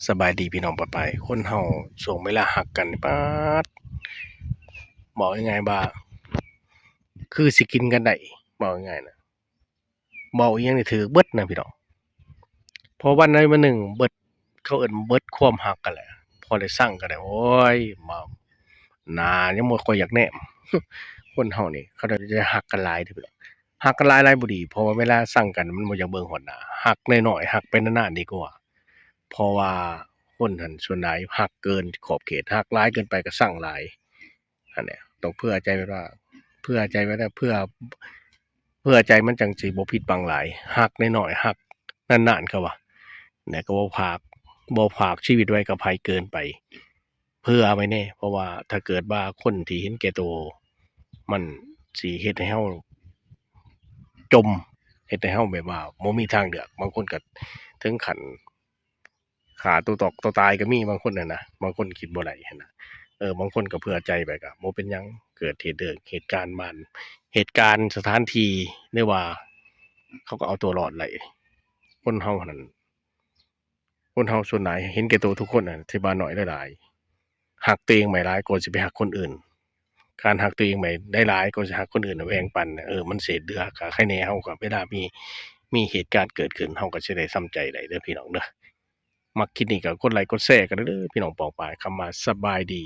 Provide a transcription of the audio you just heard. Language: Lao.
ສະບາຍດີພີ່ນ້ອງປອງປາຍ. ຄົນເຮົາຊ່ວງເວລາຮັກກັນນີ້ ປາດ ເວົ້າງ່າຍໆວ່າ ຄືຊິກິນກັນໄດ້ ເວົ້າງ່າຍໆນະ ເວົ້າອີ່ຫຍັງນີ້ຖືກເບິດນະພີ່ນ້ອງ. ພໍວັນໃດວັນໜຶ່ງເບິດ ເຂົາເອີ້ນເບິດຄວາມຮັກກັນແຫຼະ ພໍໄດ້ຊັງກັນແລ້ວ ໂອ້ຍ ມາ ໜ້າຍັງບໍ່ຄ່ອຍຢາກແນມ. ຄົນເຮົານີ້ ເຂົາເຈົ້າຈະຮັກກັນຫຼາຍເດ້ພີ່ນ້ອງ ຮັກກັນຫຼາຍໆບໍ່ດີ ເພາະວ່າເວລາຊັງກັນມັນບໍ່ຢາກເບິ່ງຮອດໜ້າ. ຮັກນ້ອຍໆ ຮັກໄປນານໆດີກວ່າ ເພາະວ່າຄົນຫັ້ນສ່ວນຫຼາຍຮັກເກີນຂອບເຂດ ຮັກຫຼາຍເກີນໄປກໍຊັງຫຼາຍ. ຫັ້ນແຫຼະ ຕ້ອງເຜື່ອໃຈໄວ້ວ່າ ເຜື່ອໃຈໄວ້ແລ້ວ ເຜື່ອ ເຜື່ອໃຈມັນຈັ່ງຊິບໍ່ຜິດຫວັງຫຼາຍ. ຮັກນ້ອຍໆ ຮັກນານໆ ເຂົາວ່າ ແລ້ວກໍບໍ່ຝາກ ບໍ່ຝາກຊີວິດໄວ້ກັບໃຜເກີນໄປ ເຜື່ອໄວ້ແດ່ ເພາະວ່າຖ້າເກີດວ່າຄົນທີ່ເຫັນແກ່ໂຕ ມັນຊິເຮັດໃຫ້ເຮົາຈົມ ເຮັດໃຫ້ເຮົາແບບວ່າບໍ່ມີທາງເລືອກ. ບາງຄົນກໍເຖິງຂັ້ນ ຂ້າຕົວຕອກຕົວຕາຍກໍມີບາງຄົນຫັ້ນນະ ບາງຄົນຄິດບໍ່ໄດ້ຫັ້ນນະ. ເອີ ບາງຄົນກໍເຜື່ອໃຈໄປກໍບໍ່ເປັນຫຍັງ ເກີດເຫດເດີ ເຫດການບ້ານ ເຫດການສະຖານທີ່ ຫຼືວ່າເຂົາກໍເອົາຕົວລອດໄດ້. ຄົນເຮົາຫັ້ນ ຄົນເຮົາສ່ວນຫຼາຍເຫັນແກ່ໂຕທຸກຄົນນະ ທີ່ວ່າໜ້ອຍຫຼາຍໆ ຮັກຕົວເອງໄວ້ຫຼາຍກ່ອນຊິໄປຮັກຄົນອື່ນ. ການຮັກຕົວເອງໄວ້ຫຼາຍໆກ່ອນຊິຮັກຄົນອື່ນນະ ແບ່ງປັນ ເອີ ມັນເສດເຫຼືອ ກໍໃຄແນ່ເຮົາກໍເວລາມີ ມີເຫດການເກີດຂຶ້ນ ເຮົາກໍຊິໄດ້ຊຳໃຈໄດ້ເດີພີ່ນ້ອງເດີ. ມັກຄລິບນີ້ກໍກົດໄລກົດແຊກັນເດີພີ່ນ້ອງປອງປາຍ. ຄຳວ່າສະບາຍດີ.